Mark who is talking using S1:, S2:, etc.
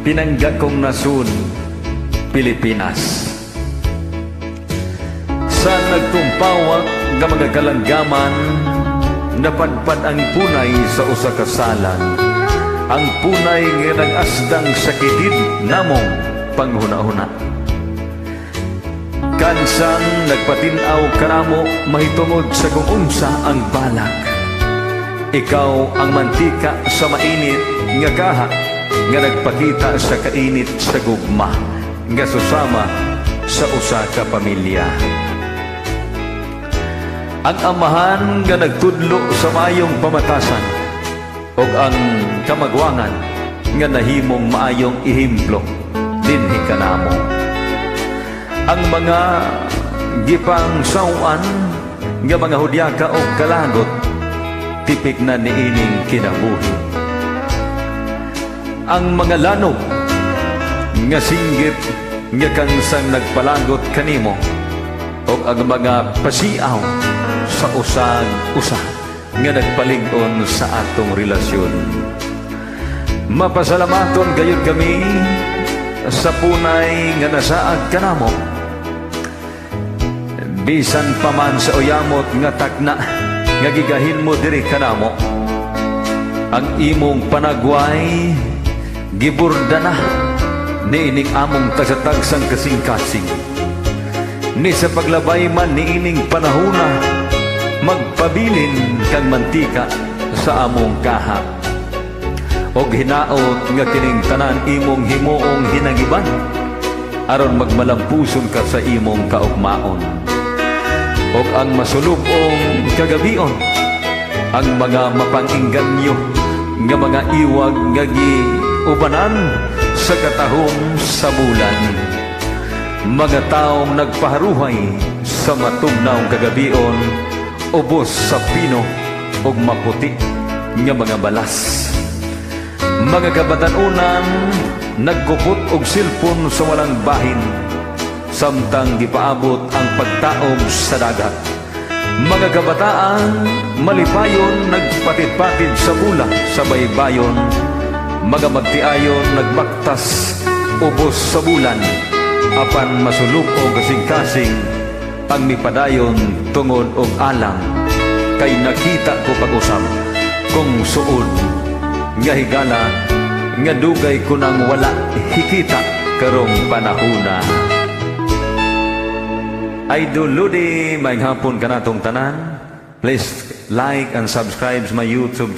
S1: Pinangga kong nasud, Pilipinas. Sa nagtumpawak nga mga kalanggaman, napadpad ang punay sa usa ka salan. Ang punay nga nag-asdang sa kitid namong panghuna-huna. Kansang nagpatin-aw kanamo mahitungod sa kung unsa ang balak. Ikaw ang mantika sa mainit nga kaha nga nagpakita sa kainit sa gugma nga susama sa usa ka pamilya. Ang amahan nga nagtudlo sa maayong pamatasan ug ang kamagwangan nga nahimong maayong ehemplo dinhi kanamo. Ang mga gipangsaw-an nga mga hudyaka og kalagot tipik na niining kinabuhi. Ang mga lanog nga singgit nga kansang nagpalagot kanimo ug ang mga pasiaw sa usag usa nga nagpalig-on sa atong relasyon. Mapasalamaton gayud kami sa punay nga nasaad kanamo. Bisan pa man sa uyamot nga takna nga gigahin mo diri kanamo. Ang imong panagway giburda na niining among tagsatagsang kasing-kasing. Ni sa paglabay man niining panahuna, magpabilin kang mantika sa among kaha. Og hinaot nga kining tanan imong himuong hinagiban aron magmalampuson ka sa imong kaugmaon. Og ang masulubong kagabion, ang mga mapang-inganyo nga mga iwag nga giubanan sa katahom sa bulan. Mga taong nagpaharuhay sa matugnaw kagabion, ubos sa pino ug maputi nga mga balas. Mga kabatan-unan nagkupot og cellphone sa walang bahin samtang gipaabot ang pagtaob sa dagat. Mga kabataan malipayon nagpatid-patid sa bula sa baybayon. Mga magtiayon nagbaktas ubos sa bulan apan masulub og kasing-kasing ang mipadayon tungod og alang kay nakita ko pag-usab kung suod nga higala nga dugay ko nang wala hikita karong panahuna. Idol Ludi, maayong hapon kanatong tanan. Please like and subscribe my YouTube.